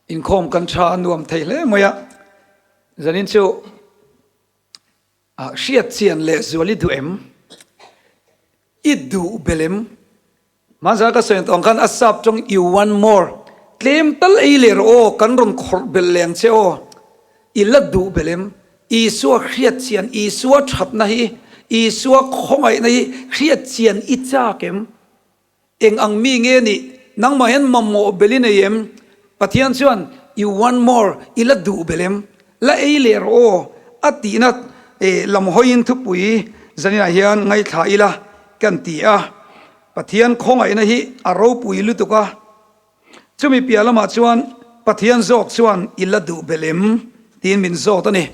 Inkhawm kan tha a nuam thei hle mai a, zanin chu hriat chian leh zual i duh em? I duh bel em? Hmanzah ka sawi tawh ang khan a sap tawng you want more tlem tal ei leh rawh aw, kan rawn khawrh belh leh ang che aw, i la duh bel em? Isua hriat chian, Isua thatna hi, Isua khawngaihna hi hriat chian i chak em? Eng ang mi nge nih? Nangmah hian mamawh bel i nei em? Pathian chuan, You want more, i la duh bel em? La ei leh rawh aw, a tihna lam hawiin thupui zaninah hian ngaithla ila kan ti a. Pathian khawngaihna hi a ropui lutuk a. Chumi piah lamah chuan Pathian zawk chuan i la duh bel em? tiin min zawt a ni.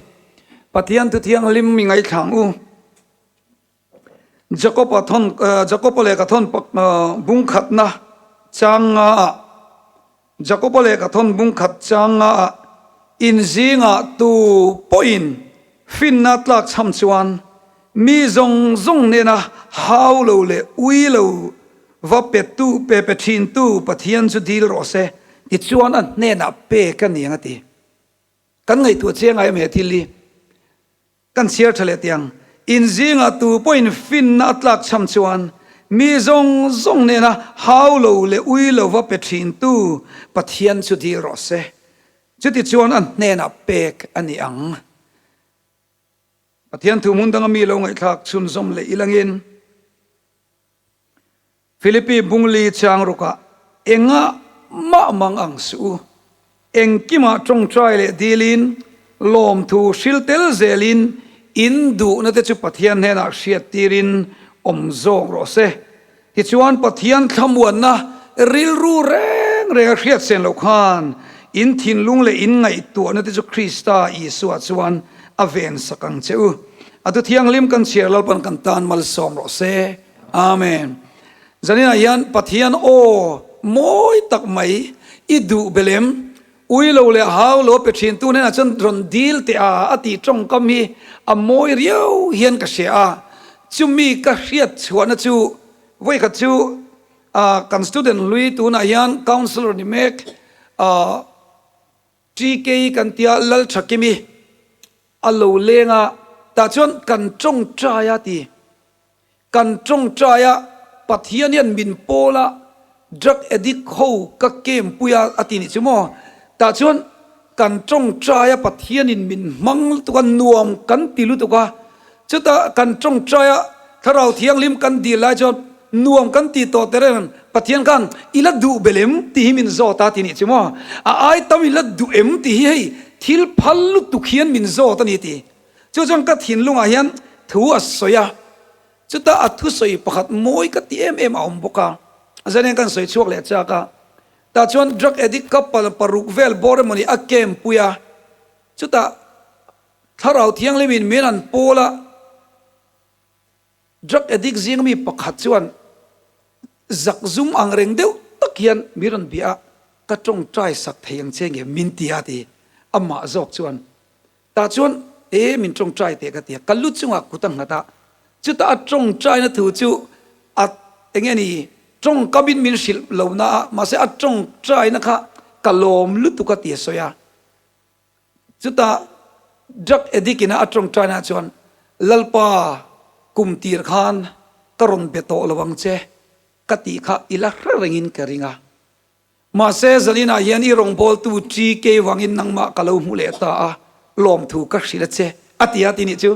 Pathian thuthianghlim mi ngaithla ang u. Jakob-a thawn Jakob-a lehkha thawn bung khatna chang nga ah Jakob-a lehkha thawn bung khat chang nga ah inzingah tu pawhin finna tlak chham chuan mi zawng zawng hnena hau lo leh ui lo va petu pe pe thintu Pathian chu dil rawh se tichuan a hnenah pek a ni ang a ti. Kan ngaihtuah chiang ai em he thil hi? Kan chhiar tha leh tiang. In zingah tu pawhin finna a tlak chham chuan mi zawng zawng nena hau lo leh ui lo va pe thintu Pathian chu dil rawh se. Chuti chuan a hnenah pek a ni ang. Pathian thu hmun danga mi lo ngaihthlak chhunzawm leh ilangin. Philippi Bungli chang rukah engah mah mang ang suh u. Engkimah tawngtai leh dilin, lawmthu hril tel zelin in duhna te chu Pathian hnenah hriat tirin awm zawk rawh se. Tichuan Pathian thlamuanna rilru reng reng a hriat sen loh khan in thinlung leh in ngaihtuahna te chu Krista Isua chuan a vensak ang che u. A thu thianghlim kan chhiar Lalpan kan tan malsawm rawh se. Amen. Zaninah hian Pathian aw mawi tak mai i duh belem, ui lo leh hau lo pe thin tu hnenah chuan rawn dil teh a, a tih tawngkam hi a mawi riau hian ka hria a. Chumi ka hriat chhuahna chu vawikhat chu kan student hlui tunah hian councillor ni mek TK kan tia Lalthakimi a lo leng a, tah chuan kan tawngtai a ti. Kan tawngtai a, Pathian hian min pawl a, drug addict ho ka kem pui a a ti nih chu maw? Tah chuan kan tawngtai a, Pathianin min hmang lutuk a, nuam kan ti lutuk a, chutah kan tawngtai a, Thlarau Thianghlim kan dil lai chuan nuam kan ti tawh te reng, Pathian khan i la duh bel em tih hi min zawt a ti nih chu maw? A ai tam i la duh em tih hi hei thil phal lutuk hian min zawt a ni ti. Chu chuan ka thinlungah hian thu a sawi a, chutah a thusawi pakhat mawi ka ti em em a awm bawk a, zanin kan sawi chhuak leh chak a, tah chuan drug addict couple paruk vel bawr emawni a camp pui a, chutah Thlarau Thianghlimin min an pawl a, Drug addict zing mi pakhat chuan zakzum ang reng deuh tak hian mi rawn bia a, ka tawngtai sak thei ang che nge min ti a ti. Amah zawk chuan tah chuan e min tawngtai teh ka ti a, ka lu chungah kut a nghat a, chutah a tawngtaina thu chu a enge ni tawngkamin min hrilh lo na a, mahse a tawngtaina kha ka lawm lutuk a ti a sawi a. Chutah drug addict ina a tawngtaina chuan, Lalpa, kum tir khan ka rawn be tawh lo ang che, ka tih kha i la hre rengin ka ring a. Mahse, zaninah hian i rawngbawltu TK vangin nangmah ka lo hmu leh ta a, lawmthu ka hrilh a che, a ti a ti nih chu.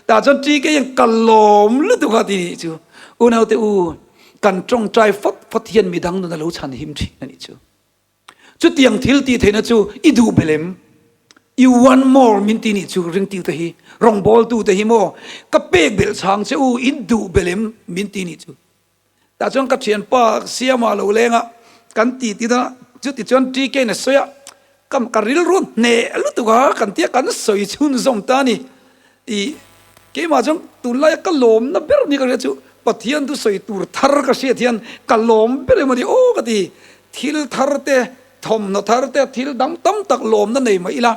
Tah chuan TK hian ka lawm lutuk a ti nih chu. Unaute u, kan tawngtai fawt fawt hian midang nun a lo chhanhim thin a nih chu. Chutiang thil tih theihna chu i duh bel em? You want more min ti nih chu ringtute hi, rawngbawltute hi maw ka pek belh chhang che u, in duh bel em min ti nih chu. Tah chuan ka thianpa Siama lo leng a, kan ti ti a, chuti chuan TK in a sawi a, ka ka rilru hneh lutuk a, kan tia kan sawi chhunzawm ta a ni. I keimah chuan tunlaia ka lawmna ber ni ka hria chu Pathian thusawi tur thar ka hriat hian ka lawm ber emaw ni aw ka ti. Thil thar te, thawmhnaw thar te, thil dang tam tak lawmna nei mah ila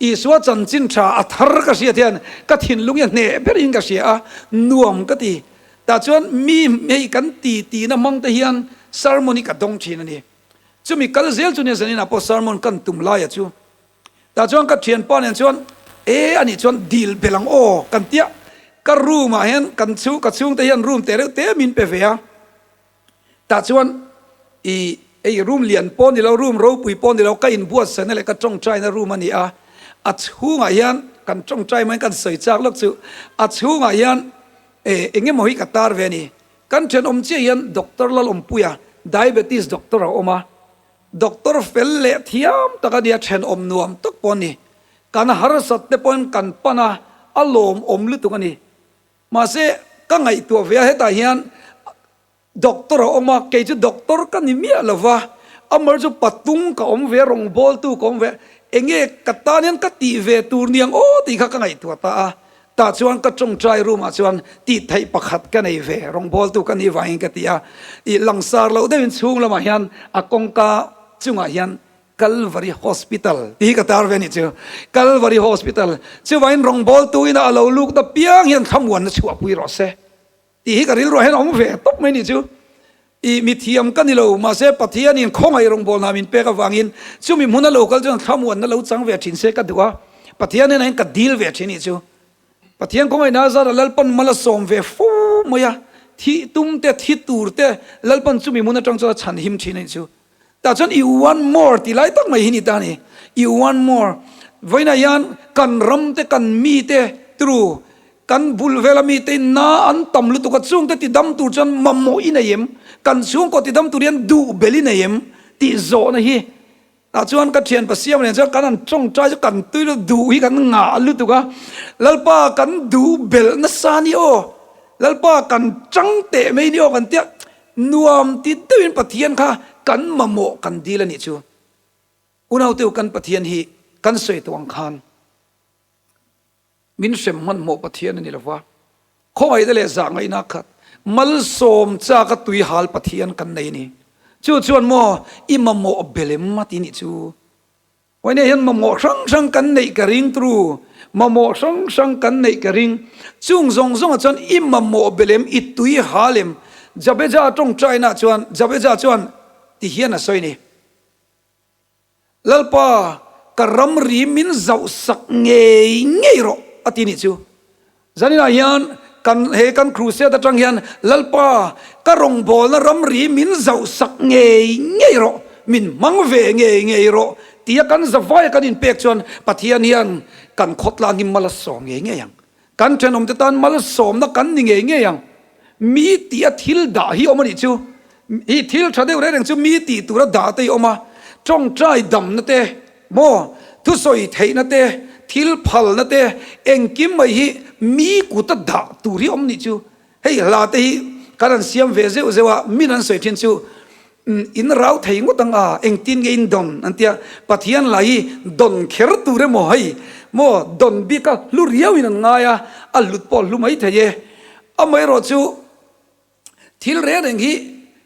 Isua chanchin tha a thar ka hriat hian ka thinlung hi a hneh berin ka hria a, nuam ka ti. Tah chuan mi hei kan ti tihna hmang te hian sermon hi ka dawng thin a ni. Chumi kal zel chu nia zaninah pawh sermon kan tum laia chu. Tah chuan ka thianpa nen chuan e anih chuan dil belh ang aw kan tia. Ka room ah hian kan chhung ka chhungte hian room te reuh te min pe ve a. Tah chuan i ei room lian pawh ni lo room ropui pawh ni lo ka inbuatsaihna leh ka tawngtaina room a ni a. A chhungah hian kan tawngtai mai kan sawi chak lawk chu a chhungah hian e eng emaw hi ka tar ve a ni. Kan thenawm chiah hian Doctor Lalawmpuia diabetes doctor a awm a. Doctor fel leh thiam tak a nia, thenawm nuam tak pawh a ni. Kan harsat te pawhin kan pan a, a lawmawm lutuk a ni. Mahse, ka ngaihtuah ve a, hetah hian doctor a awm a, kei chu doctor ka ni miah lo va, amar chu patung ka awm ve a, rawngbawltu ka awm ve a, enge ka tan hian ka tih ve tur niang aw tih kha ka ngaihtuah ta a. Tah chuan ka tawngtai room ah chuan tih theih pakhat ka nei ve, rawngbawltu ka nih vangin ka ti a. Ih langsar loh deuhin chhung lamah hian a kawngka chungah hian Calvary Hospital tih hi ka tar ve a nih chu. Calvary Hospital chuvangin rawngbawltu ina a lo luk ta piang hian thlamuanna chhuahpui rawh se. Tih hi ka rilruah hian a awm ve tawp mai nih chu. I mithiam ka ni lo, mahse Pathianin khawngaih rawngbawlna min pek avangin chumi hmuna lo kal chuan thlamuanna lo chang ve thin se ka duh a, Pathian hnenah hian ka dil ve thin nih chu. Pathian khawngaihna a zara Lalpan mal a sawm ve fo mai a, thih tum te, thi tur te Lalpan chumi hmun atang chuan a chhan him thin a nih chu. Tah chuan you want more tih lai tak mai hi ni ta a ni. You want more. Vawiinah hian kan ram te, kan mi te turu, kan bul vela mi te in na an tam lutuk a, chungte ti dam tur chuan mamawh i nei em? Kan chhungkaw ti dam tur hian duh bel i nei em? Tih zawhna hi. Tah chuan ka thian Pasiam nen chuan kan han tawngtai chu kan tui lutuk, duh hi kan ngah lutuk a. Lalpa kan duh belh nasa ni aw. Lalpa kan chang teh mai ni aw kan tia. Nuam ti deuhin Pathian kha kan mamawh kan dil a nih chu. Unauteu kan Pathian hi kan sawi tawh ang khan min hrem hmanhmawh Pathian a ni lo va, khawngaihna leh zahngaihna khat malsawm chak a tui hal Pathian kan nei a ni. Chu chuan maw i mamawh belem a ti nih chu. Vawinia hian mamawh hrang hrang kan neih ka ring tru, mamawh hrang hrang kan neih ka ring. Chung zawng zawngah chuan i mamawh belem, i tui ha lem. Jabeja tawngtaina chuan, Jabeja chuan ti hian a sawi ni. Lalpa, ka ramri min zauh sak ngei ngei rawh a ti nih chu. Zaninah hian kan he kan crusade atang hian Lalpa ka rawngbawlna ramri min zauh sak ngei ngei rawh, min hmang ve ngei ngei rawh tia kan zavaia kan inpek chuan Pathian hian kan khawtlang hi mal a sawm ngei ngei ang. Kan thenawmte tan malsawmna kan ni ngei ngei ang. Mi tih a thil dah hi awm a nih chu. Hi thil tha deuh reng reng chu mi tih tura dah te hi awm a. Tawngtai damna te, maw, thusawi theihna te, thil phalna te, engkim mai hi mi kuta dah tur hi awm nih chu. Hei hla te hi kan han siam ve zeuh zeuh a, min an sawi thin chu in rau thei ngawt ang a, engtin nge in dawn an tia, Pathian lah hi dawn kher tur emaw hei maw dawn bik a hlu riau in an ngai a, a hlut pawh a hlu mai thei e. Amaherawh chu thil reng reng hi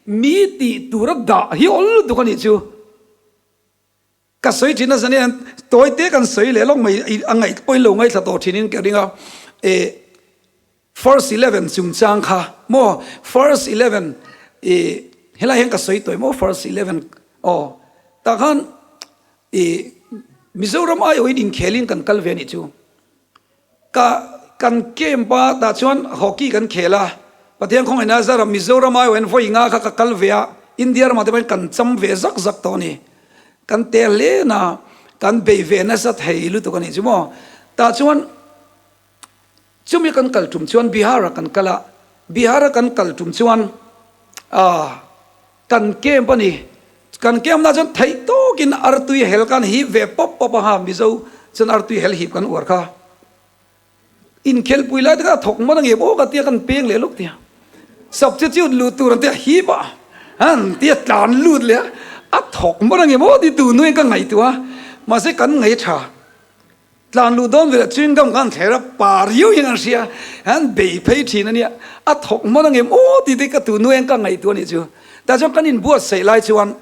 mi tih tura dah hi awl lutuk a nih chu. Ka sawi thin a zan hian tawi te kan sawi leh lawk mai a ngaih pawhin lo ngaithla tawh thin in ka ring a e first 11 chungchang kha maw first 11 e helai hian ka sawi tawi maw first 11 aw tah khan e Mizoram aiawhin inkhelin kan kal ve a nih chu. Ka kan camp a tah chuan hockey kan khel a, Pathian khawngaihna zara Mizoram aiawh hian vawi nga kha ka kal ve a, India ramah te pawhin kan cham ve zak zak tawh a ni. Kan tel hle na, kan bei ve nasa thei lutuk a nih chu maw. Tah chuan chumi kan kal tum chuan Bihar ah kan kal a, Bihar a kan kal tum chuan ah Kan camp a ni. Kan camp na chuan theih tawkin artui hel kan hip ve pawp pawp a ha, Mizo chuan artui hel hip kan uar kha. Inkhelpui lai te kha a thawk man a ngem aw ka tia kan peng leh lawk tia. Substitute lut tur an tia hip a han tia tlan lut leh a, a thawk man a ngem aw ti tu nuin ka ngaihtuah a, mahse kan ngaih tha. Tlan luh dawn velah chewing gum khan thler a, pa riau hian an hria, an bei phei thin a nia, a thawk hman angem aw tih te ka tu nu eng ka ngaihtuah a nih chu. Tah chuan kan inbuatsaih lai chuan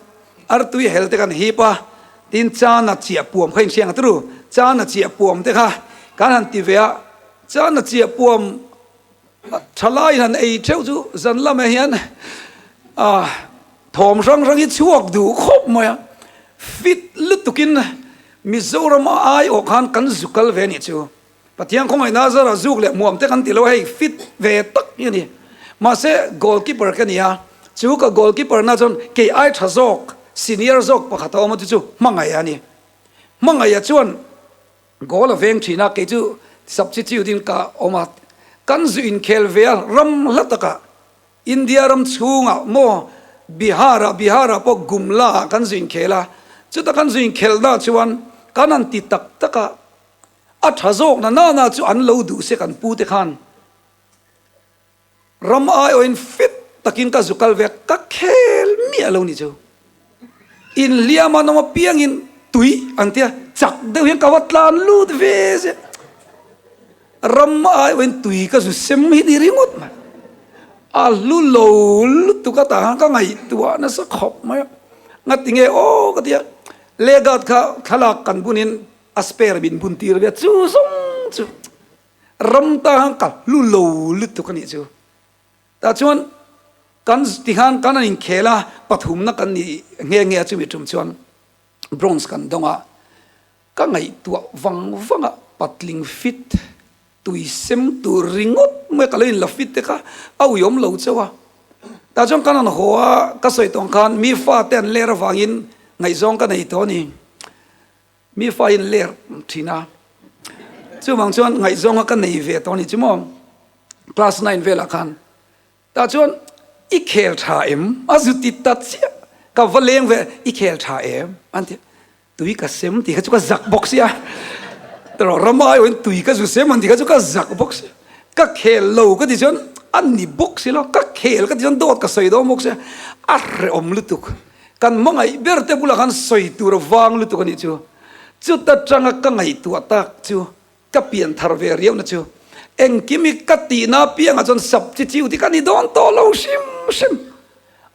artui hel te kan hip a, tin chana chiah puam kha inhriang a turu, chana chiah puam te kha kan han ti ve a, chana chiah puam thalai han ei theuh chu zan lamah hian ah. Thawm hrang hrang hi chhuak duh khawp mai a, fit lutukin Mizoram a aiawh khan kan zu kal ve a nih chu. Pathian khawngaihna zarah zuk leh hmuam te kan ti lo a, hei fit ve tak hi a ni. Mahse goalkeeper ka ni a, chu ka goalkeeper na chuan kei ai tha zawk, senior zawk pakhat a awm a chu chu Hmangaih a ni. Hmangaih a chuan goal a veng thin a, kei chu substitute in ka awm a, kan zu inkhel ve a ram hla takah India ram chhungah maw Bihar-ah, Bihar-ah pawh Gumla-ah kan zu inkhel a, chuta kan zu inkhelhna chuan kan han ti tak tak a, a tha zawk na nana chu an lo duh se kan pu te khan ram aiawhin fit takin ka zu kal ve a, ka khel miah lo ni chu. Inhliam an awm apiangin tui an tia chak deuh hian ka va tlan lut ve zel. Ram aiawhin tui ka zu sem hi ni ringawt mai. A hlu lo lutuk a tah khan ka ngaihtuah nasa khawp mai a. Ngati nge aw ka tia Legat kha thlalak kan bunin a spare min bun tir ve a chu zawng chu ram ta khan ka hlu lo lutuk a nih chu. Tah chuan kan tikhan kan an inkhel a, pathumna kan ni nghe nghe a chumi tum chuan bronze kan dawng a, ka ngaihtuah vang vang a patling fit tui sem tur ringawt mai ka lo inla fit te kha a uiawm lo chauh a. Tah chuan kan han haw a, ka sawi tawng khan mi fate an ler avangin ngaihzawng ka nei tawh a ni. Mi fa in ler thin a, chuvang chuan ngaihzawnga ka nei ve tawh a ni chu maw, class nine velah khan tah chuan i khel tha em a zu ti ta chiah ka va leng ve i khel tha em an ti tui ka sem tih kha chu ka zak bawk sia tawh ramai awin tui ka zu sem an tih kha chu ka zak bawk sia ka khel lo ka ti chuan a ni bawk si lo ka khel ka ti chuan dawt ka sawi dawn bawk sia a hrehawm lutuk. Kan hmangaih ber te bulah khan sawi tur a vang lutuk a nih chu. Chuta tanga ka ngaihtuah tak chu ka pian thar ve riauhna chu engkim hi ka tihna apiangah chuan sap chi chiu ti ka ni dawn tawh lo hrim hrim.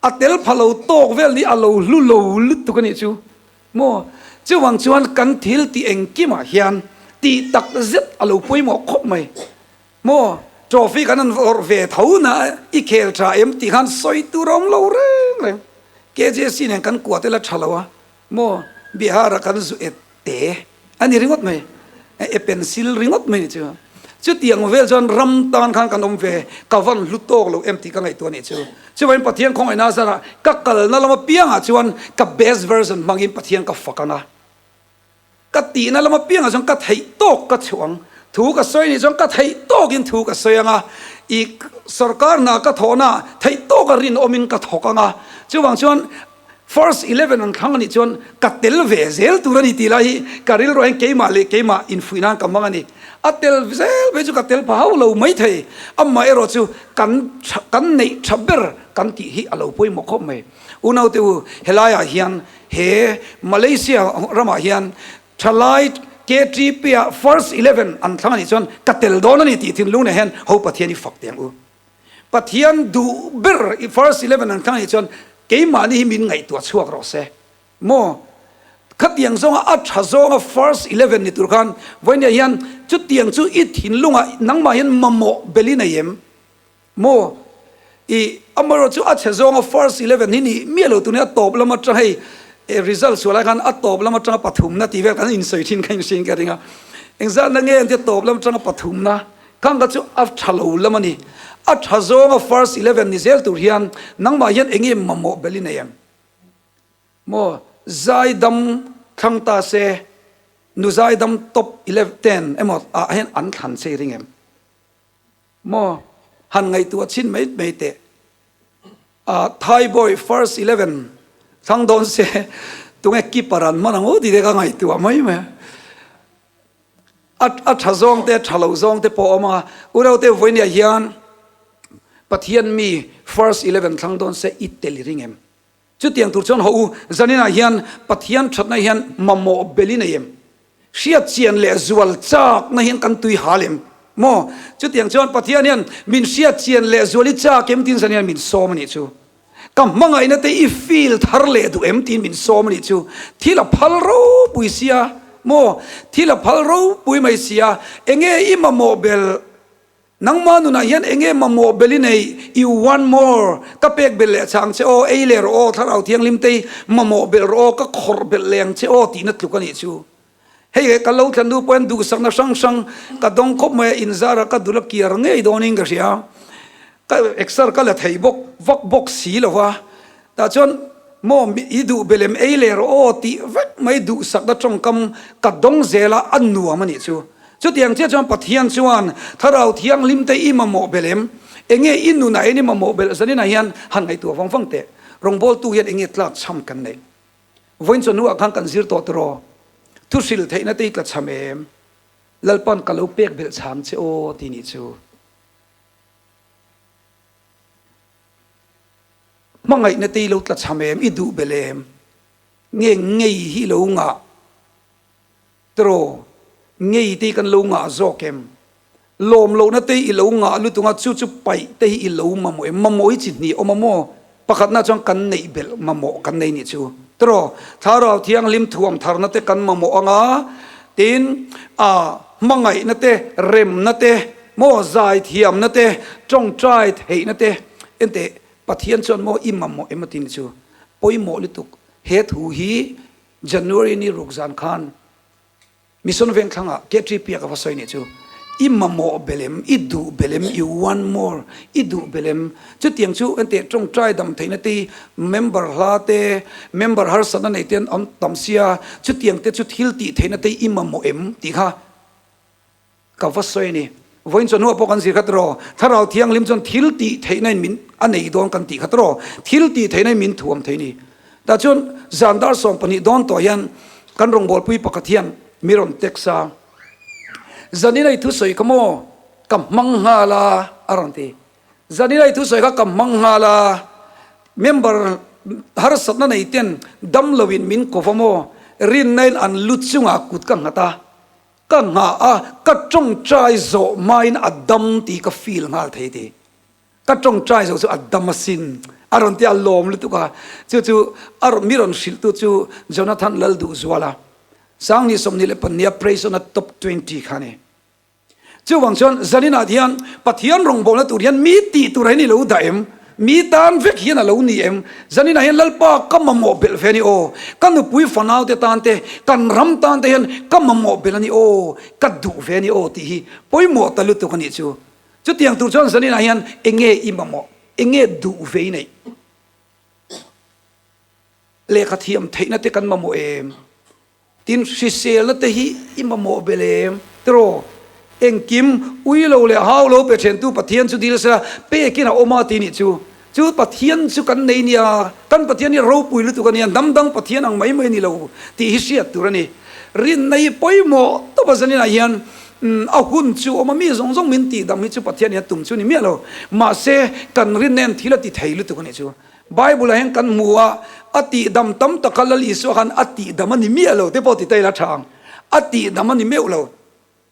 A tel pha lo tawk vel ni a lo hlu lo lutuk a nih chu maw. Chuvang chuan kan thil tih engkimah hian tih tak zet a lo pawimawh khawp mai. Maw, trophy kan han vawrh ve tho na i khel tha em tih khan sawi tur a awm lo reng reng. KJC nen kan kuah te la tha lo a, maw, Bihar ah kan zu et te a ni ringawt mai, e pencil ringawt mai ni chu. Chutiang vel chuan ram tan khan kan awm ve, ka van hlu tawk lo em tih ka ngaihtuah a nih chu. Chuvangin Pathian khawngaihna zarah ka kalna lam apiangah chuan ka best version hmangin Pathian ka fak ang a. Ka tihna lam apiangah chuan ka theih tawk ka chhuah ang. Thu ka sawi nih chuan ka theih tawkin thu ka sawi ang a, i sorkar hna ka thawhna theih tawka rinawmin ka thawk ang a. Chuvang chuan first 11 an thlang anih chuan ka tel ve zel tur a ni tih lai hi ka rilruah hian keimah leh keimah infuih nan ka hmang a ni. A tel zel phei chu ka tel pha hauh lo maithei. Amaherawh chu kan kan neih tha ber kan tih hi a lo pawimawh khawp mai. Unaute u, helaiah hian He Malaysia ramah hian thalai KTP ah first 11 an thlang anih chuan ka tel dawn a ni tih thinlung nen hian ho Pathian i fak teh ang u. Pathian duh ber i first 11 an thlang anih chuan keimahni hi min ngaihtuah chhuak rawh se. Maw? Khatiang zawnga a tha zawnga first 11 ni tur khan vawinia hian chutiang chu i thinlungah nangmah hian mamawh bel i nei em? Maw? I amaherawh chu a chhe zawnga first 11 hi nih miah lo tuni a tawp lam atang hei result suah lai khan a tawp lam atanga pathumna tih vel kan insawi thin kha inhriin ka ring a. Engzatna nge an tia tawp lam atanga pathumna khang kha chu a tha lo lam a ni. A tha zawnga first 11 ni zel tur hian nangmah hian eng nge mamawh bel i nei em? Maw? Zaidam thlang ta se nu zaidam top 11 ten emaw ah hian an thlan che i ring em? Maw? Han ngaihtuah chhin mai mai teh. Ah, Thai boy first 11 thlang dawn se tunge keeper an hman ang aw tih te ka ngaihtuah mai mai a. A a tha zawng te, tha lo zawng te pawh a awm ang a. Unaute vawinia hian Pathian mi first 11 thlang dawn se i tel i ring em? Chutiang tur chuan haw u, zaninah hian Pathian thatna hian mamawh bel i nei em? Hriat chian leh zual chakna hian kan tui hal em? Maw? Chutiang chuan Pathian hian min hriat chian leh zual i chak em tiin zanin hian min sawm a nih chu. Ka hmangaihna te i feel thar leh duh em tiin min sawm a nih chu. Thil a phal ropui sia maw? Thil a phal ropui mai sia, enge i mamawh bel? Nangmah nunah hian enge mamawh bel i nei? You want more? Ka pek belh leh chang che aw, ei leh rawh aw, Thlarau Thianghlim te hi mamawh belh rawh aw, ka khawrh belh leh ang che aw tihna tluk a nih chu. Hei ka lo thlen hnu pawh hian duhsakna hrang hrang ka dawng khawp mai a, inzara ka dul a kiar ngei dawnin ka hria. Ka exer ka la thei bawk vak bawk si lo va, tah chuan maw i duh belem ei leh rawh aw tih vek mai duhsakna tawngkam ka dawng zel a, a nuam a nih chu. Chutiang chiah chuan Pathian chuan Thlarau Thianghlim te i mamawh belh em? Enge i nunah hian i mamawh belh zaninah hian han ngaihtuah vang vang teh. Rawngbawltu hian enge tlak chham kan neih? Vawiin chawhnuah khan kan zir tawh tiraw? Thu hrilh theihna te i tla chham em? Lalpan ka lo pek belh chhang che aw ti nih chu. Hmangaihna te i lo tla chham em? I duh belh em? Nge ngei hi i lo ngah? Tiraw, ngei te hi kan lo ngah zawk em? Lawm lohna te hi i lo ngah lutuk a, chu chu paih te hi i lo mamawh em? Mamawh hi chi hnih awm a maw? Pakhatna chuan kan neih belh mamawh kan nei nih chu. Tiraw, Thlarau Thianghlim thuam tharna te kan mamawh ang a, tin, a hmangaihna te, remna te, maw zaithiamna te, tawngtai theihna te, enteh, Pathian chuan maw i mamawh em a ti nih chu. Pawimawh lutuk he thu hi January ni ruk zan khan Mission Vengthlangah KTP a ka va sawi nih chu, I mamawh belem, i duh belem, you want more, i duh belem. Chutiang chu enteh tawngtai dam theihna te hi member hla te, member harsatna nei te an awm tam sia, chutiang te chu thil tih theihna te hi i mamawh em tih kha Ka va sawi a ni. Vawiin chuan hnuah pawh kan zir khat rawh. Thlarau Thianghlim chuan thil tih theihna in min a nei dawn kan tih khat rawh. Thil tih theihna in min thuam thei a ni. Tah chuan zan dar 12 dawn tawh hian kan rawngbawlpui pakhat hian mi rawn text a, Zanin a i thusawi kha maw ka hmang nghal a a rawn ti. Zanin a i thusawi kha ka hmang nghal a, member harsatna nei ten dam loin min ko va maw, rinna in an lu chungah kut ka nghat a, Ka nghah a, ka tawngtai zawh hmain a dam tih ka feel nghal thei ti. Ka tawngtai zawh chu a dam asin a rawn ti a, lawm lutuk a. Chu chu a rawn mi rawn hrilhtu chu Jonathan Lalduhzuala, Sangni 22 a Praise on a Top 20 kha a ni. Chuvang chuan zaninah hian Pathian rawngbawlna tur hian mi tih tur hian i lo dah em? Mi tan vek hian a lo ni em? Zaninah hian Lalpa ka mamawh belh ve a ni aw, ka nupui fanaute tan te, kan ram tan te hian ka mamawh belh a ni aw, ka duh ve a ni aw tih hi pawimawh ta lutuk a nih chu. Chutiang tur chuan zaninah hian enge i mamawh, enge duh ve i neih? Lehkha thiam theihna te kan mamawh em? Tin, hriselna te hi i mamawh belh em? Tiraw, engkim ui lo leh hau lo pe thentu Pathian chu dil sela, pekin a awm a ti nih chu. Chu Pathian chu kan nei nia, kan Pathian hi ropui lutuk a nia, hnam dang Pathian ang mai mai a ni lo tih hi hriat tur a ni. Rinna hi pawimawh tawp a zaninah hian a hun chu awm a, mi zawng zawng min tihdam hi chu Pathian hian tum chu ni miah lo. Mahse, kan rinna hian thil a ti thei lutuk a nih chu. Bible ah hian kan hmu a, a tihdam tam tak kha Lal Isua khan a tihdam a ni miah lo te pawh ti ta ila tha ang. A tihdam a ni meuh lo.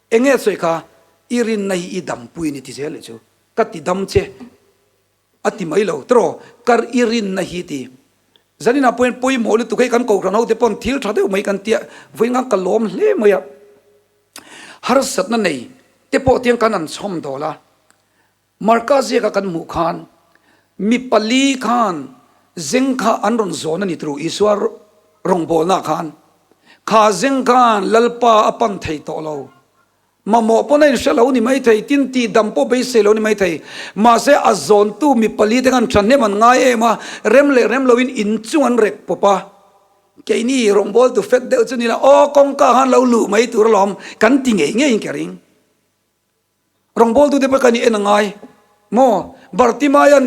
Enge a sawi kha? I rinna hi i dampui a ni ti zel leh chu. Ka ti dam che a ti mai lo tiraw? Ka i rinna hi ti. Zaninah pawh hian pawimawh lutuk hei kan kohhran ho te pawn thil tha deuh mai kan tia vawiin ka lawm hle mai a. Harsatna nei te pawh tiang kan an chhawm dawl a. Marka ziaka kan hmuh khan mi pali khan zeng kha an rawn zawn a ni turu Isua rawngbawlnaah khan kha zeng khan Lalpa a pan thei tawh lo. Mamawh pawn a inhre lo ni mai thei, tin tih dam pawh beisei lo ni mai thei. Mahse a zawntu mi pali te khan thahnem an ngai em a, rem leh rem loin inchung an rek pawp a. Keini rawngbawltu fet deuh chu ni la, aw kawngka khan lo luh mai tur alawm kan ti ngei ngeiin ka ring. Rawngbawltute pawh kan i en a ngai maw? Bartimaia'n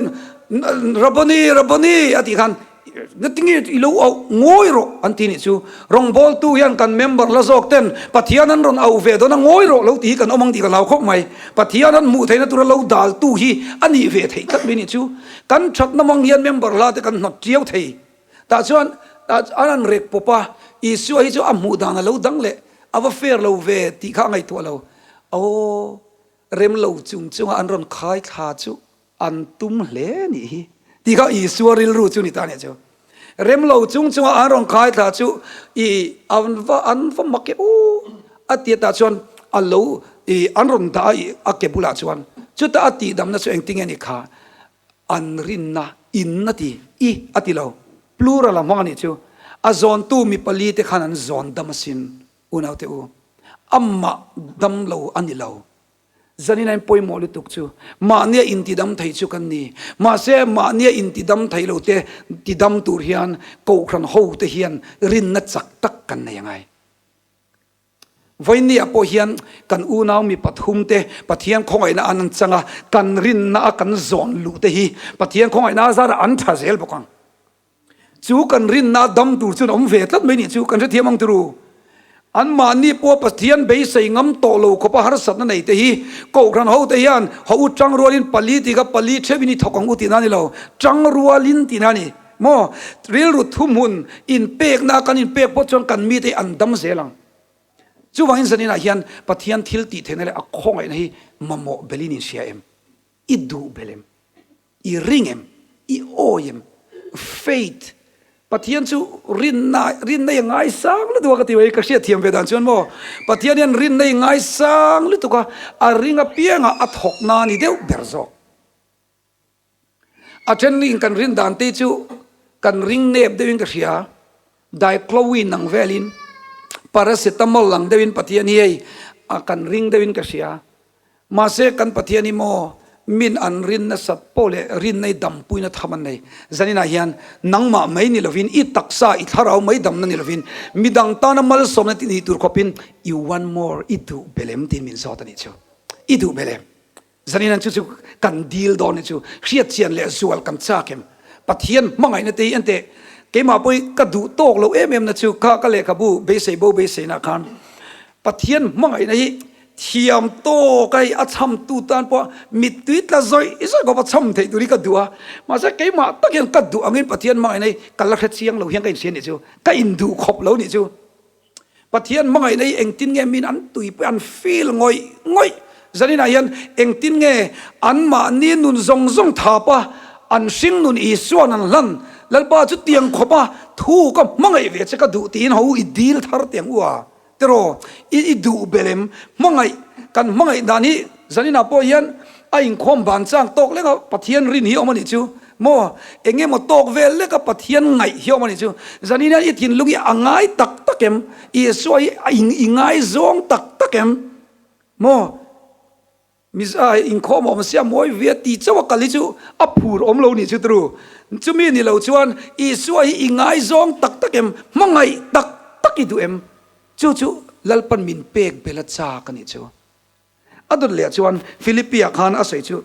Rabboni, Rabboni a tih khan ngatinge i lo auh ngawi rawh an ti nih chu. Rawngbawltu hian kan member la zawk ten Pathian an rawn auh ve dawn a ngawi rawh lo tih hi kan awm ang tih ka hlau khawp mai. Pathian an hmuh theihna tura lo daltu hi a nih ve theih tlat mai nih chu. Kan thatna mang hian member hla te kan hnawt chiau thei. Tah chuan an han rek pawp a, Isua hi chu a hmuh dan a lo dang leh a va fair lo ve tih kha a ngaihtuah lo. Aw, rem lo chung chunga an rawn khai thla chu an tum hle nih hi tih kha Isua rilru chu ni ta nih chu. Rem lo chung chunga an rawn khai thla chu i an va an va mak e u a ti tah chuan a lo i an rawn dah a i a ke bulah chuan. Chuta a tihdamna chu engtinge ni kha? An rinna in a ti, i a ti lo. Plural a hmang a nih chu. A zawntu mi palite khan an zawn dam asin, unaute u. Amah dam lo a ni lo. Zanin ain pawimawh lutuk chu mahnia intidam thei chu kan ni. Mahse, mahnia intidam thei lo te tidam tur hian Kohhran hote hian rinna chak tak kan nei angai. Vawinia pawh hian kan unau mi pathumte Pathian khawngaihna an an chang a, kan rinna a kan zawn luh te hi Pathian khawngaihna zarah an tha zel bawk ang. Chu kan rinna dam tur chuan awm ve tlat mai nih chu kan hrethiam ang turu. Anmahni pawha Pathian beisei ngam tawh lo khawpa harsatna nei te hi Kohhran hote hian haw u tang rualin pali tih kha pali theuhin i thawk ang u tihna a ni lo, tang rualin tihna a ni maw? Rilru thuhmun inpekna kan inpek pawh chuan kan mite hi an dam zel ang. Chuvangin zaninah hian Pathian thil tih theihna leh a khawngaihna hi mamawh belin inhria em? I duh bel em? I ring em? I awi em? Faith, Pathian chu rinna, rinna i ngaisang lutuk a ka ti mai, ka hriat thiam ve dan chuan maw, Pathian hian rinna i ngaisang lutuk a, a ring apiangah a thawk na ni deuh ber zawk. A then in kan rin dan te chu kan ring nep deuhin ka hria, Diclowin ang velin, Paracetamol ang deuhin Pathian hi hei a kan ring deuhin ka hria. Mahse kan Pathian hi maw min an rin nasat pawh leh rinna i dampuina tham an nei. Zaninah hian nangmah mai ni lovin i taksa i thlarau mai damna ni lovin midang tana malsawmna tih nih tur khawpin i want more i duh bel em tiin min zawt a nih chu. I duh bel em? Zaninah chu chu kan dil dawn ni chu hriatchian leh zual kan chak em? Pathian hmangaihna te hi enteh keimah pawh hi ka duh tawk loh em em na chu kha ka lehkhabu beisei bo beiseina khan Pathian hmangaihna hi Thiam tawk a hei a chhamtu tan pawh mittui tla zawih zawih khawp a chham theih tur hi ka duh a, mahse keimah tak hian ka duh angin Pathian hmangaihna hi ka la hre chiang lo hian ka inhria nih chu, ka induh khawp lo nih chu. Pathian hmangaihna hi engtin nge min an tui pawh an feel ngawih ngawih zaninah hian engtin nge anmahni nun zawng zawng thap a, an hring nun Isua'n an hlan, Lalpa chu tiang khawp a thu ka hmangaih ve che ka duh tiin ho i dil thar tiang u a. Tiraw, i i duh bel em? Hmangaih, kan hmangaih dan hi zaninah pawh hian a inkhawm ban chang tawk lek a, Pathian rin hi a awm a nih chu. Maw, eng emaw tawk vel lek a Pathian ngaih hi a awm a nih chu. Zanin hian i thinlung hi a ngai tak tak em? Isua hi a i ngaizawng tak tak em? Maw? Miza inkhawm awm sia mawi ve ti chauh a kal hi chu a phur awm lo nih chu tru. Chumi ni lo chuan Isua hi i ngaizawng tak tak em, hmangaih tak tak i duh em? Chu chu Lalpan min pek bel a chak a nih chu. A dawt leh chuan Philippia khan a sawi chu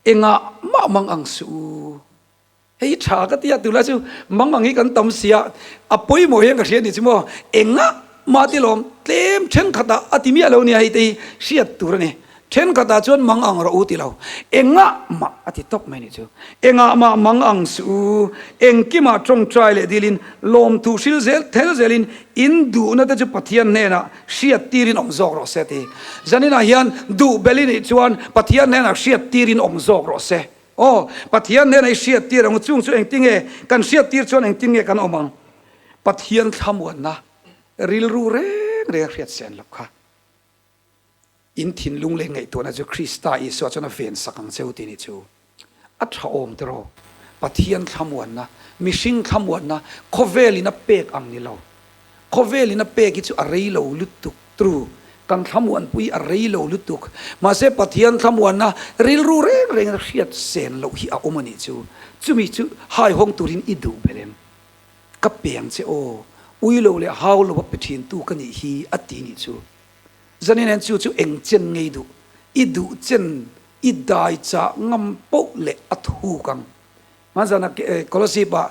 engah mah mang ang suh u. Hei tha ka ti a, tunlai chu mangang hi kan tam sia, a pawimawh hian ka hria nih chu maw, engah mah ti lawm tlem thenkhatah a ti miah lo nia hei te hi hriat tur a ni, thenkhatah chuan mangang rawh u ti lo, engah mah a ti tawp mai nih chu, engah mah mangang suh u, engkimah tawngtai leh dilin lawmthu hril zel thel zelin in duhna te chu Pathian hnenah hriat tirin awm zawk rawh se a ti. Zaninah hian duh bel i nih chuan Pathian hnenah hriat tirin awm zawk rawh se. Aw, Pathian hnena i hriattir ang u, chung chu engtinge kan hriattir chuan engtin nge kan awm ang? Pathian thlamuanna rilru reng reng a hriat sen loh kha. In thinlung leh ngaihtuahna chu Krista Isua chuan a ven sak ang che u tih ni chu a tha awm tiraw? Pathian thlamuanna, mihring thlamuanna khawvelin a pek ang ni lo. Khawvelin a pek hi chu a rei lo lutuk tru, kan thlamuanpui a rei lo lutuk. Mahse Pathian thlamuanna rilru reng rengin a hriat sen loh hi a awm a nih chu. Chumi chu haihawng turin i duh bel em? Ka peng che aw, ui lo leh hau lo a pe thintu ka nih hi a ti nih chu. Zanin hian chu chu eng chen ngei duh? I duh chen i dai chah ngam poh leh a thuk ang. Hmanzana Kolasib ah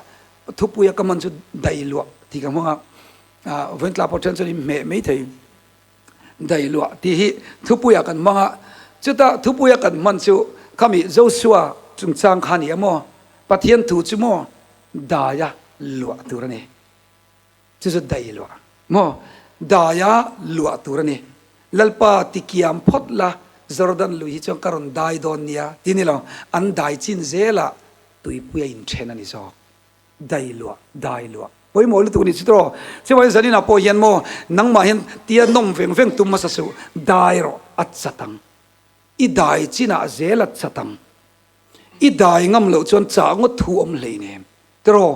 thupuia ka man chu dai luah tih ka hmang a, Vawiintla pawh then chuan in hmeh mai thei. Dai luah tih hi thupuia kan hmang a, chuta thupuia kan hman chu khami Joshua chungchang kha a ni a maw? Pathian thu chu maw daia luah tur a ni. Chu chu dai luah maw? Daia luah tur a ni. Lalpa tikiam phawt la, Jordan lui hi chuan ka rawn dai dawn nia ti ni lo, an dai chin zelah tuipui a inthen a ni zawk. Dai luah, dai luah. Pawimawh lutuk a ni chu tawh. Chuvangin zaninah pawh hian maw nangmah hian tia nawm veng veng tum hmasa suh, dai rawh. a chat ang. I dai chinah zel a chat ang. I dai ngam loh chuan chah ngawt thu awm hleinem. Tiraw,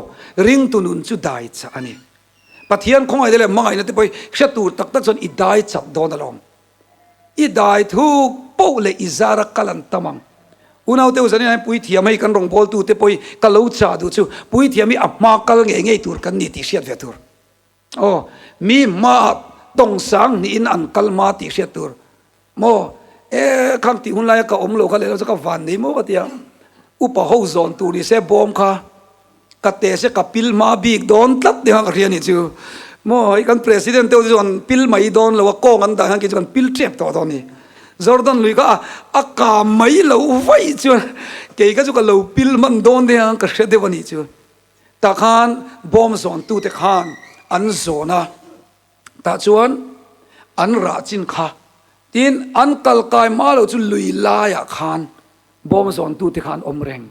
ringtu nun chu dai chah a ni. Pathian khawngaihna leh hmangaihna te pawh hi hre tur tak tak chuan i dai chat dawn alawm. I dai thuk poh leh i zara kal an tam ang. Unaute u zanin hian puithiam hei kan rawngbawltu te pawh hi ka lo chah duh chu puithiam hi a hma kal ngei ngei tur kan ni tih hriat ve tur. Aw, mi hmaah tawng sang hnihin an kal hma tih hriat tur. Maw? E, khang tih hun laia ka awm lo kha leh lo chu ka van nei maw ka ti a. Upa ho zawn tur ni se bawm kha ka te se ka pil hma bik dawn tlat ni kha ka hria ni chu. Maw, hei kan president te ho chu an pil mai dawn lo a, kawng an dah hian kei chu kan pil tep tawh dawn ni. Jordan lui kha a kam mai lo vaih chuan kei kha chu ka lo pil hman dawn te hian ka hre deuh a nih chu. Tah khan bawm zawntute khan an zawn a. Tah chuan an rah chin kha tin an kal kai hma loh chu lui laiah khan bawm zawntute kha an awm reng.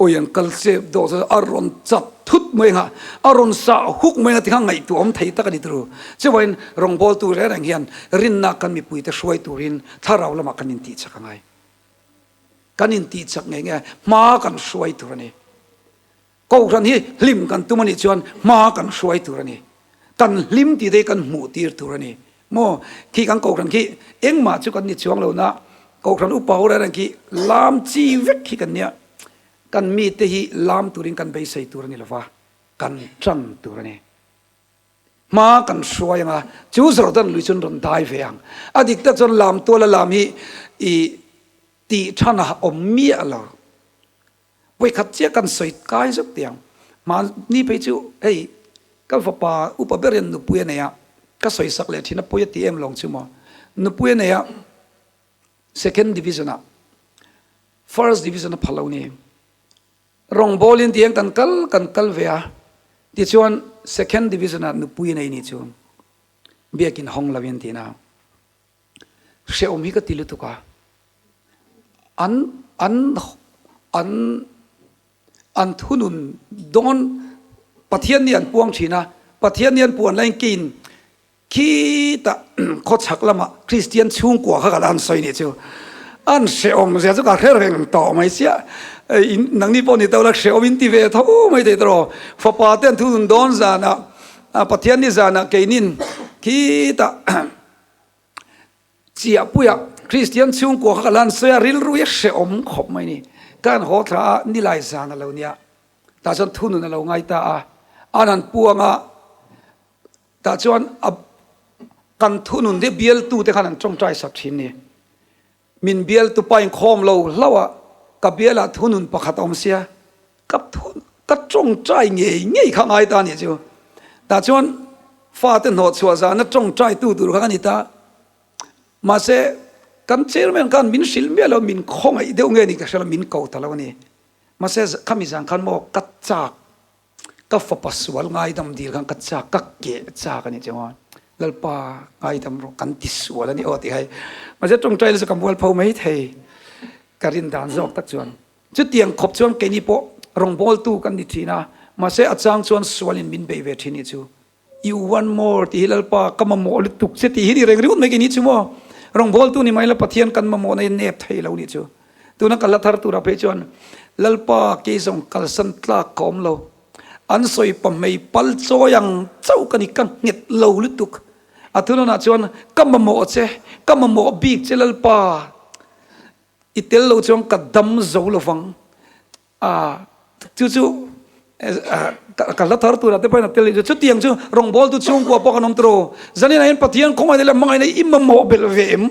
Awi an kal chep dawh chuan a rawn chat thut mai ang a, a rawn sah huk mai ang a ti kha ngaihtuah awm thei tak a ni turu. Chuvain rawngbawltu reng reng hian rinna kan mipuite hruai turin thlarau lamah kan intihchak a ngai. Kan intihchak ngei ngei a, hma kan hruai tur a ni. Kohhran hi hlim kan tum a nih chuan hma kan hruai tur a ni. Kan hlim tih te hi kan hmuh tir tur a ni. Maw? Khi kan kohhran khi engmah chu kan ni chuang lo na, kohhran upa ho reng reng khi lam chi vek khi kan nia. Kan mite hi lam turin kan beisei tur a ni lova, kan tan tur a ni. Hma kan hruai ang a, chu Jordan lui chuan rawn dai ve ang. A dik tak chuan lam tuala lam hi i tih than a awm miah lo. Vawikhat chiah kan sawi kai zeuh tih ang. Mahni phei chu hei ka fapa upa ber hian nupui a nei a, ka sawi sak leh thin a pawi a ti em lawng chu maw. Nupui a nei a, second division ah, first division a pha lo ni. Rawngbawlin tih hian kan kal kan kal ve a, tichuan second division ah nupui a nei ni chu biakin hawng lo in tiin a. Hrehawm hi ka ti lutuk a, an an an an thunun dawn Pathian nih an puang thin a, Pathian nih an puan laiin keiin khitah khawchhak lamah Kristian chhungkua kha ka la han sawi nih chu an hrehawm zia chu ka hre reng tawh mai chiah nangni pawh ni to la hrehawm in ti ve tho mai thei tawh fapa te an thunun dawn zanah Pathian ni zanah keinin khitah Chiahpuia Kristian chhungkua kha ka lan sawi a, rilru hi a hrehawm khawp mai ni. Ka han haw thla a, nilai zan a lo nia. Tah chuan thunun a lo ngai ta a, an han puang a, tah chuan a kan thunun te bialtute khan an tawngtai sak thin ni. Min bialtu pa inkhawm lo hlauh a, ka bialah thunun pakhat a awm sia, Ka ka tawngtai ngei ngei kha ngai ta nih chu. Tah chuan fate hnawh chhuah zana tawngtai tu tur kha ka ni ta. Mahse kan chairman khan min hrilh miah lo, min khawngaih deuh nge ni ka hre lo, min ko ta lo a ni. Mahse khami zan khan maw ka chak, ka fapa sual ngaidam dil khan ka chak, ka keh chak a ni chuan Lalpa ngaidam rawh kan ti sual a ni aw tih hai. Mahse tawngtai la chu ka mualpho mai thei ka rin dan zawk tak chuan. Chutiang khawp chuan keini pawh rawngbawltu kan ni thin a, mahse a chang chuan sualin min bei ve thin hi chu You want more tih hi Lalpa ka mamawh lutuk che tih hi ni reng ringawt mai keini chu maw? Rawngbawltu ni mai la Pathian kan mamawhna hi nep thei lo nih chu. Tuna ka la thar turah phei chuan Lalpa kei zawng kalsan tlak ka awm lo. An sawi pahmei pal chawi ang chauh ka ni ka nghet lo lutuk. A thunawnah chuan ka mamawh che, ka mamawh bik che Lalpa. I tel lo chuan ka dam zo lo vang a, chu chu ka hla thar turah te pawhin a tel leh chu. Chutiang chu rawngbawltu chhungkua pawh kan awm tur aw. Zaninah hian Pathian khawngaihna leh hmangaihna i mamawh belh ve em?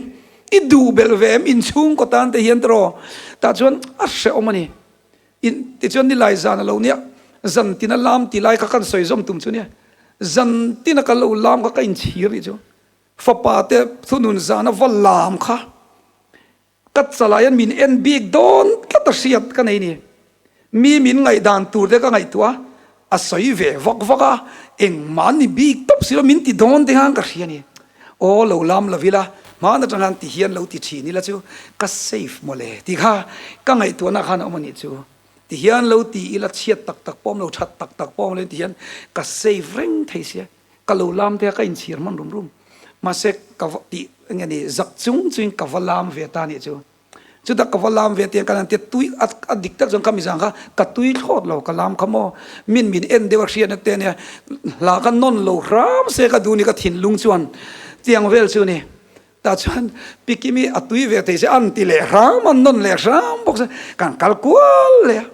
I duh belh ve em? Inchhungkaw tan te hian tawh tah chuan a hrehawm a ni. In tichuan nilai zan a lo nia, zan tina lam ti lai kha kan sawi zawm tum chu nia. Zan tina ka lo lam kha ka inchhir nih chu. Fapa te thunun zana va lam kha. Ka chalah hian min en bik dawn tlat a hriat ka nei ni. Mi min ngaihdan tur te ka ngaihtuah a, a sawi ve vak vak a, engmah an ni bik tawp si lo, min ti dawn te khan ka hria ni. Aw lo lam lo ila, hmaan atang khan ti hian lo ti thin ila chu ka safe mawle tih kha ka ngaihtuahna khan a awm a nih chu. Ti hian lo ti ila chhiat tak tak pawh awm lo, that tak tak pawh awm lo ti hian ka safe reng thei sia. Ka lo lam te a ka inchhir hman rum rum. Mahse ka va tih enge ni zak chung chungin ka va lam ve ta nih chu. Chutah ka va lam ve tiang kan han tia tui a a dik tak chuan ka mizang kha ka tui thlawt lo ka lam kha maw min min en deuh a hriatna te ania hla kha nawn lo hram se ka duh ni ka thinlung chuan tiang vel chu ni. Tah chuan Pi Kimi a tui ve thei se an ti leh hram an nawn leh hram bawk se kan kal kual leh a.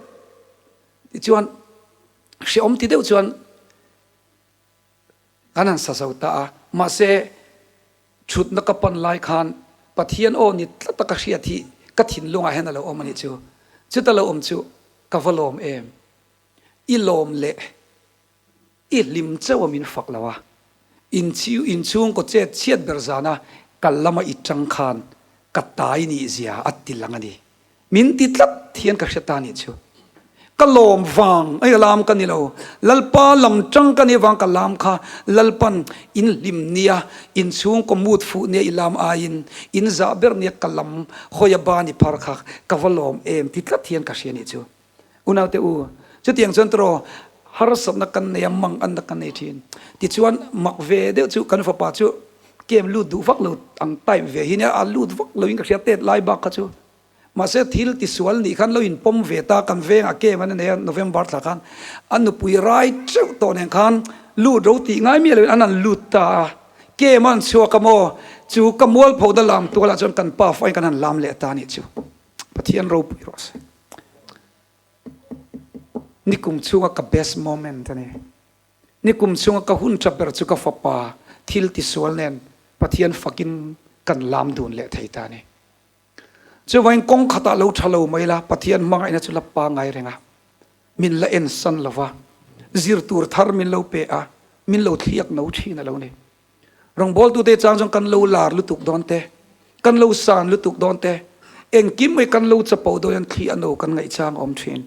Tichuan hreawm ti deuh chuan Kan han sa zo ta a, mahse thutna ka pan lai khan Pathian aw ni tlat a ka hriat hi ka thinlungah hian a lo awm a nih chu. Chuta lo awm chu ka va lawm em? I lawm leh i hlim chauh a min fak lo a, inchhungkaw chet chhiat ber zana kal lama i tang khan ka tai nih zia a ti lang a ni. Min ti tlat hian ka hre ta nih chu. Ka lawm vang ai lam ka ni lo. Lalpa lam tang ka nih vang ka lam kha Lalpan in hlim nia, in chhungkaw mut fuh nia i lam aiin in zah ber nia ka lam hawi a ba ni phar kha ka va lawm em ti tlat hian ka hria nih chu. Unaute u, chutiang chuan tawraw harsatna kan nei a, mang anna kan nei thin. Tichuan mak ve deuh chu kan fapa chu kem lut duh vak lo ang type ve hi nia, a lut vak loin ka hria tet lai bak kha chu. Mahse thil tisual nih khan lo inpawm ve ta, kan vengah kem an nei a, November thla khan a nupui rai teuh tawh nen khan lut ro tih ngai miah loin an han lut ta a, kem a han chhuak a maw, chu ka mualpho na lam tualah chuan kan pa fawhin kan han lam leh ta a nih chu. Pathian ropui rawh se. Nikum chhunga ka best moment a ni. Nikum chhunga ka hun tha ber chu ka fapa thil tisual nen Pathian fakin kan lam dun leh thei ta a ni. Chuvangin kawng khatah lo tha lo mai la, Pathian hmangaihna chu la pangai reng a, min la ensan lo va, zir tur thar min lo pe a, min lo thliak no thin a lo ni. Rawngbawltute chang chuan kan lo lar lutuk dawn te, kan lo san lutuk dawn te, engkim mai kan lo chapo dawn hian thli a no kan ngaihchang a awm thin.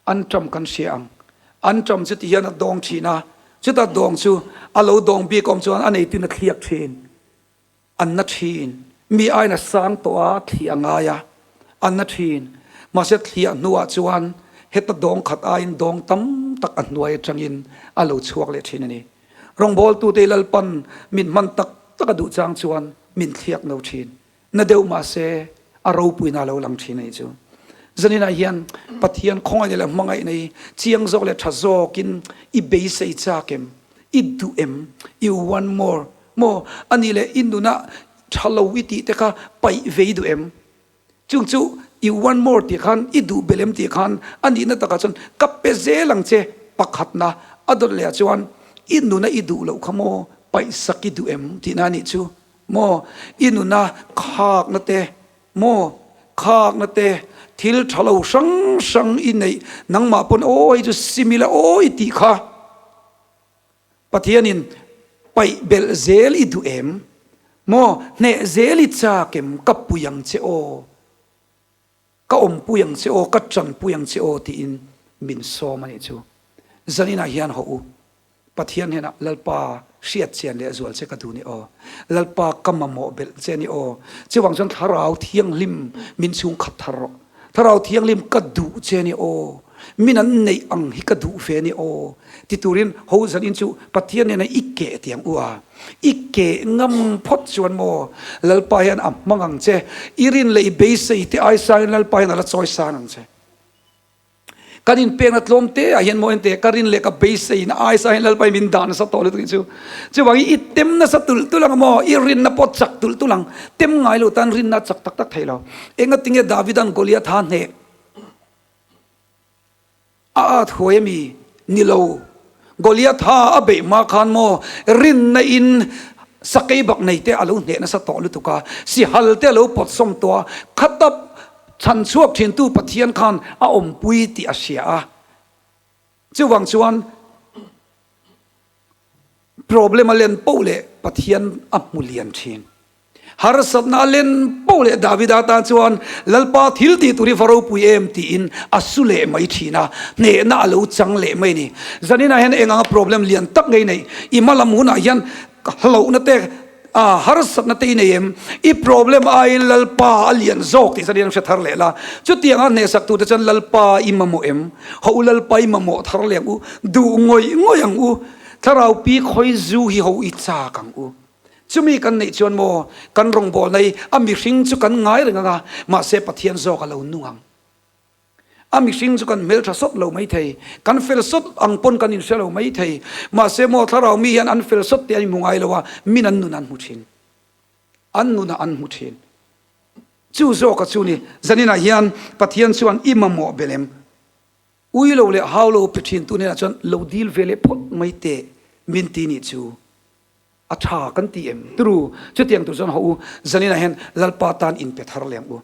An ṭam kan hria ang. An ṭam chu ti hian a dawng thin a, chuta dawng chu a lo dawng bik awm chuan a neitin a thliak thin. An na thin. Mi aiin a sang tawh a, thli a ngai a, an na thin. Mahse thliah hnuah chuan heta dawng khat aiin dawng tam tak a hnuai atangin a lo chhuak leh thin a ni. Rawngbawltute Lalpan min hman tak tak a duh chang chuan min thliak no thin. Na deuh mahse a ropuina a lo lang thin a nih chu. Zaninah hian Pathian khawngaihna leh hmangaihna hi chiang zawk leh tha zawkin i beisei chak em? I duh em? You want more? Maw? A nih leh i nunah tha lo i tih te kha paih ve i duh em? Chung chu you want more tih khan i duh belh em tih khan a nihna takah chuan ka pe zel ang che pakhatna a dawt leh ah chuan i nuna i duh loh kha maw paihsak i duh em tihna a nih chu maw i nuna khakna te maw khakna te thil tha lo hrang hrang i neih nangmah pawn aw hei chu simila aw i tih kha Pathianin paih belh zel i duh em? Maw, hneh zel i chak em? Ka pui ang che aw, ka awmpui ang che aw, ka tanpui ang che aw tiin min sawm a nih chu. Zaninah hian hawh u, Pathian hnenah Lalpa hriat chian leh zual che ka duh ni aw, Lalpa ka mamawh belh che ni aw, chuvang chuan Thlarau Thianghlim min chhung khat thar rawh. Thlarau Thianghlim ka duh che ni aw, min an neih ang hi ka duh ve ni aw ti turin ho zanin chu Pathian nena i keh tiang u a, i keh ngam phawt chuan maw Lalpa hian a hmang ang che, i rin leh i beisei te ai sangin Lalpa hian a la chawi sang ang che. Kan inpekna tlawm te ah hian maw ente ka rin leh ka beisei na ai sa hian Lalpa hi min dah nasa tawh lutuk chu. Chuvangin i tem nasa tulh tulh ang maw i rinna pawh chak tulh tulh ang. Tem ngai lo tan rinna chak tak tak thei lo. Engatinge Davida'n Goliath ha hneh a at huai ami? Ni lo. Goliath ha a beih hma khan maw rinna in sakei bak nei te a lo hneh nasa tawh lutuk a, sihal te a lo pawt sawm tawh a, khatap chhan chhuak thintu Pathian khan a awmpui tih a hria a. Chuvang chuan problem a len poh leh Pathian a hmu lian thin. Harsatna a len poh leh Davida tan chuan Lalpa thil tih tur hi va ropui em tiin a su leh mai thin a, hnehna a lo chang leh mai a ni. Zaninah hian eng anga problem lian tak ngei nei i hma lam hunah hian hlauhna te, harsatna te i nei em? I problem aiin Lalpa a lian zawk tih zanin an hre thar leh la. Chutianga hnehsak turte chuan Lalpa i mamawh em? Ho u Lalpa i mamawh thar leh ang u, duh ngawih ngawih ang u, Thlarau pi khawi zu hi ho i chak ang u. Chumi kan neih chuan maw kan rawngbawlna hi a mihring chu kan ngai reng ang a, mahse Pathian zawk a lo nung ang. A mihring chu kan hmeltha sawt lo mai thei, kan fel sawt ang pawn kan inhre lo mai thei. Mahse maw thlarau mi hian an fel sawt tih an inhmu ngai lo a, min an nun an hmu thin. An nunah an hmu thin. Chu zawka chu ni, zaninah hian Pathian chuan i mamawh belh em? Ui lo leh hau lo pe thin tu hnenah chuan lo dil ve leh phawt mai teh min ti nih chu. A tha kan ti em? Turu, chutiang tur chuan haw u, zaninah hian Lalpa tan inpe thar leh ang u.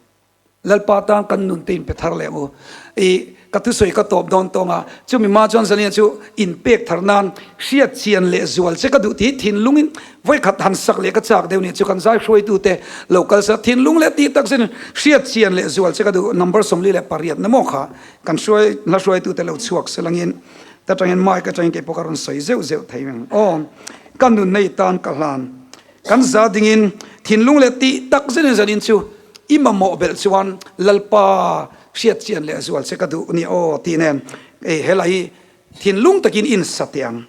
Lalpa tan kan nun te inpe thar leh ang u. I ka thusawi ka tawp dawn tawng a, chumi hma chuan zaninah chu inpek thar nan hriat chian leh zual che ka duh tih thinlungin vawikhat han sak leh ka chak deuh nih chu kan zai hruaitute lo kal sa thinlung leh tih tak zenin hriat chian leh zual che ka duh number 48 na maw kha kan hruai hla hruaitute lo chhuak selangin Ta tangin mic atangin kei pawh ka rawn sawi zeuh zeuh thei ang aw. Ka nun nei tan ka hlan. Kan za dingin thinlung leh tih tak zenin zanin chu i mamawh belh chuan Lalpa hriat chian leh zual che ka duh ni aw tih nen ei helai hi thinlung takin in sa teh ang.